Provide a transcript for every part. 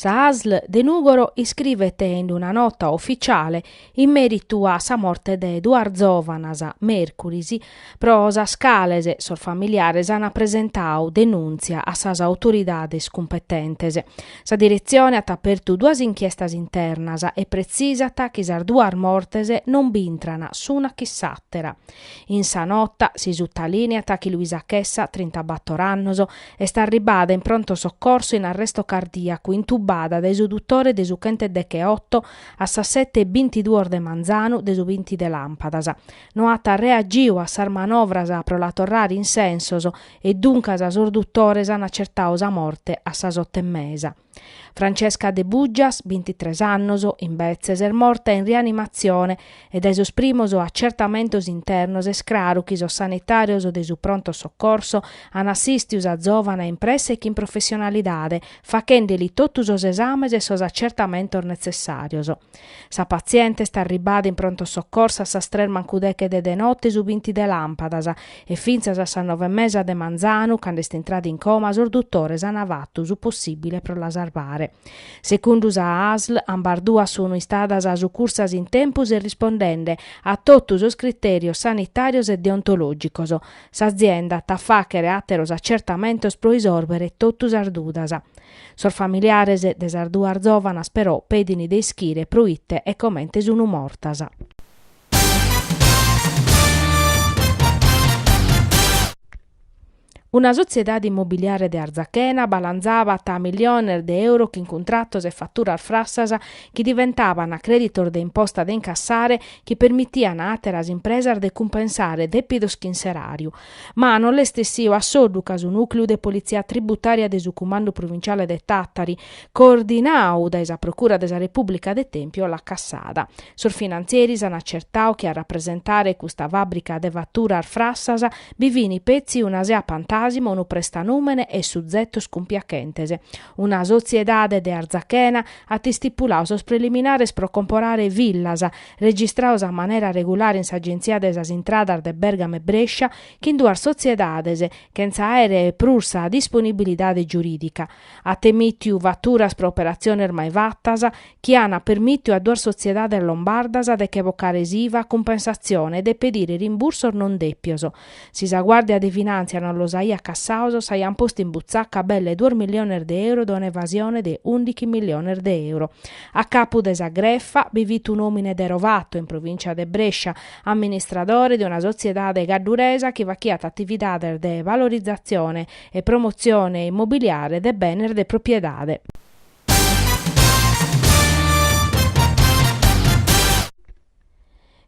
Sa ASL de Nùgoro iscrivet in una nota uficiale in mèritu a sa morte de duas zòvanas mèrcuris, pro sas cales sos familiares ant presentadu denùntzia a sas autoridades cumpetentes. Sa diretzione at apertu duas inchiestas internas e pretzisat chi sas duas mortes non b'intrant s'una chin s'àtera. In sa nota si sutalìneat chi Luisa Chessa, trintabator annos, est arribbada in pronto soccorso in arresto cardìacu, intubada dae su dutore de su chentedecheoto a sas sete e bintiduos de manzanu de su binti de làmpadas. No at reagiu a sas manovras pro la torrare in sensos e duncas sos dutores an acertadu sa morte a sas oto e mesa. Francesca Debuggias, bintitres annos, imbetzes est morta in rianimatzione e dae sos primos acertamentos internos est craru chi sos sanitàrios de su pronto soccorso an assìstiu sa zòvana in presse e chin professionalidade, fachende-li totu sos esames e sos acertamentos netzessàrios. Sa patziente est arribbada in pronto soccorso a sas tres mancu deche de de note su binti de làmpadas e fintzas a sas nove e mesa de manzanu, cando est intrada in coma, sos dutores ant fatu su possìbile pro la sarbare. Segundu sa ASL, ambas duas sunt istadas sucursas in tempus e rispondende a totu sos critèrios sanitàrios e deontològicos. S'azienda at a fàghere àteros acertamentos pro isòrbere totu sas dudas. Sos familiares de sas duas zòvanas però pedin de ischire pro ite e comente sun mortas. Una sotziedade immobiliare de Arzachena balanzabat milliones de euro chin cuntratos e faturas frassas chi diventaban crèditos de imposta de incassare chi permitian a àteras impresas de cumpensare dèpidos chin s'eràriu. Ma non l'est essiu a soddu ca su nùcleu de politzia tributària de su Cumandu Provinciale de Tàtari, coordinau dae sa Procura de sa Repùblica de Tèmpio, l'at cassada. Sos finantzieris an acertau chi a rapresentare custa fàbrica de faturas frassas bi fin petzi una sea pantàsima, unu prestanùmene e suzetos cumpiachentes. Una sotziedade de Arzachena at istipulau sos preliminares pro comporare villas, registrados a manera regulare in s'Agentzia de sas Intradas de Bèrgamo e Brescia, chin duas sotziedades, chentza àere prus sa disponibilidade giurìdica. At emìtiu faturas pro operatziones mai fatas, chi ant permìtiu a duas sotziedades lombardas de che bocare s'IVA a cumpensatzione e de pedire rimbursos non dèpios. Si sa Guàrdia de Finàntzia non los aiat cassados, s'aiant postu in butzaca belle duos milliones de euro de un'evasione de ùndighi milliones de euro. A capu de sa grefa bi fit un'òmine de Rovato, in provìncia de Brescia, amministradore de una sotziedade gadduresa chi fachiat atividades de valorizatzione e promotzione immobiliare de benes de propiedade.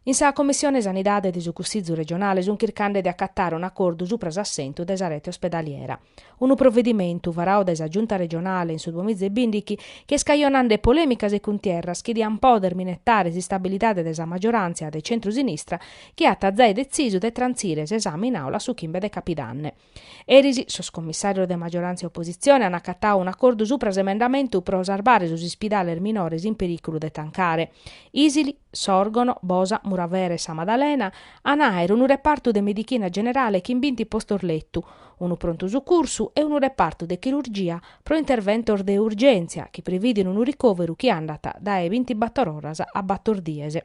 In sa Commissione Sanidade de su Cussizu regionale sunt chircande de acatare un'acordu supra s'assentu de sa rete ospedaliera. Unu provedimentu varadu dae sa Giunta regionale in su duamiza e bìndichi chi est cajonande polèmicas e cuntierras chi diant pòdere minetare s'istabilidade de sa magioràntzia de centru-sinistra chi at zai detzisu de trantzire s'esame in àula su chimbe de capidanne. Eris sos commissàrios de magioràntzia e opositzione an acatadu un'acordu supra s'emendamentu pro sarbare sos ispidales minores in perìculu de tancare. Ìsili, Sòrgono, Bosa, Muravera e Sa Madalena an a àere unu repartu de medichina generale chin binti postos letu, unu prontu sucursu e unu repartu de chirurgia pro interventos de urgèntzia chi previdin unu ricòveru chi andat dae bintibator oras a bator dies.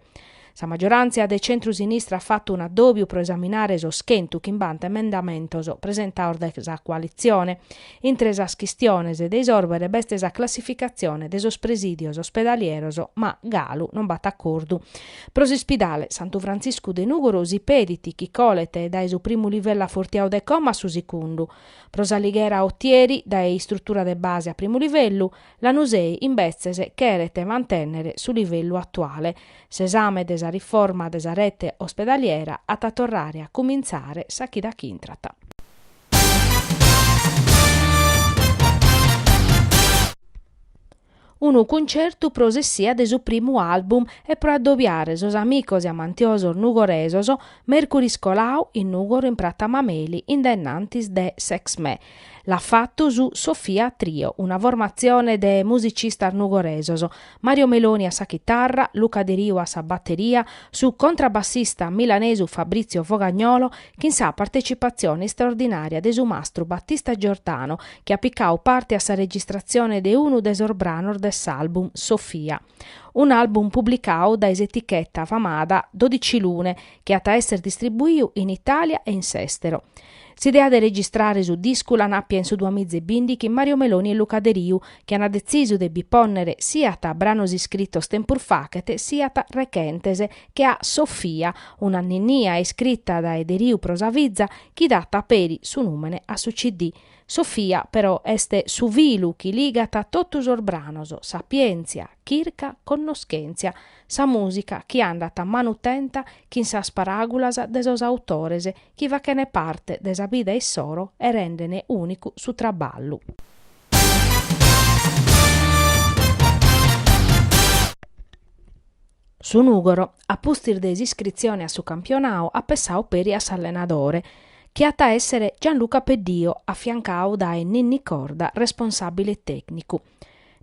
Sa magioràntzia de centru-sinistra at fatu un'addòbiu pro esaminare sos chentuchimbanta emendamentos presentados dae sa coalitzione. Intre sas chistiones de isòrbere b'est sa classificatzione de sos presìdios ospedalieros, ma galu non b'at acordu. Pro s'ispidale Santu Frantziscu de Nùgoro si pedit chi colet dae su primu livellu afortiadu de como a su segundu. Pro S'Alighera Otieri dae istrutura de base a primu livellu, Lanusei imbetzes cheret mantènnere su livellu atuale. S'esame de sa riforma de sa rete ospedaliera at a torrare a cumintzare sa chida ch'intrat. Unu cuncertu pro s'essia de su primu album e pro addobiare sos amicos e amantiosos nugoresos, mèrcuris colau in Nùgoro in Prata Mameli in dae innantis de s'Exmè. L'at fatu su Sofia Trio, una formatzione de musicistas nugoresos, Mario Meloni a sa chitarra, Luca Deriu a sa bateria, su contrabassista milanesu Fabrizio Fogagnolo chin sa partecipatzione istraordinària de su mastru Battista Giordano chi at picadu parte a sa registratzione de unu de sos branos de s'album Sofia. Un'album publicadu dae s'eticheta famada Dodicilune chi at a èssere distribuidu in Itàlia e in s'èstero. S'idea de registrare su discu l'an àpia in su duamiza e bìndighi Mario Meloni e Luca Deriu, chi an detzisu de bi pònnere siat branos iscritos tempus faghet siat rechentes, che a Sofia, una ninnia iscrita dae Deriu pro sa fiza, chi dat peri su nùmene a su CD. Sofia, però, est su filu chi ligat totu sos branos, sapièntzia, chirca, connoschèntzia, sa mùsica chi andat a manu tenta chin sas paràgulas de sos autores chi fachene parte de sa vida issoro e rendene ùnicu su traballu. Su Nùgoro, a pustis de s'iscritzione a su campionau, at pessau peri a s'allenadore, chi at a èssere Gianluca Peddio, afiancau dae Ninni Corda, responsàbile tècnicu.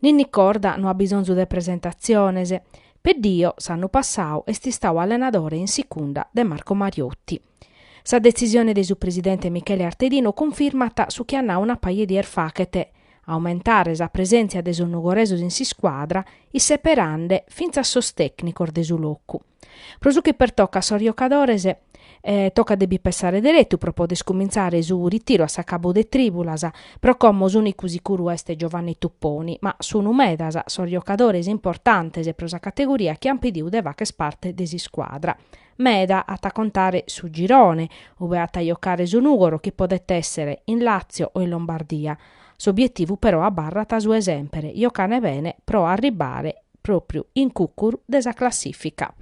Ninni Corda no at bisonzu de presentatziones. Peddio, s'annu passau, est istau allenadore in sicunda de Marco Mariotti. Sa detzisione de su presidente Michele Artedino cunfirmat su chi at nau una paja 'e dies faghet, aumentare sa presèntzia de sos nugoresos in s'iscuadra, isseperande fintzas sos tècnicos de su locu. Pro su chi pertocat sos jocadores, tocat de bi pessare deretu pro poder cumintzare su ritiru a s'acabu de trìbulas, pro como s'ùnicu sicuru est Giovanni Tupponi, ma sunu medas sos jocadores importantes pro sa categoria chi an pediu de fagher parte de s'iscuadra. Meda at a contare su girone, ube at a jocare su Nùgoro chi podet èssere in Làtzio o in Lombardia. S'obietivu però abarrat su 'e semper, jocare bene pro arribbare pròpriu in cùcuru de sa classìfica.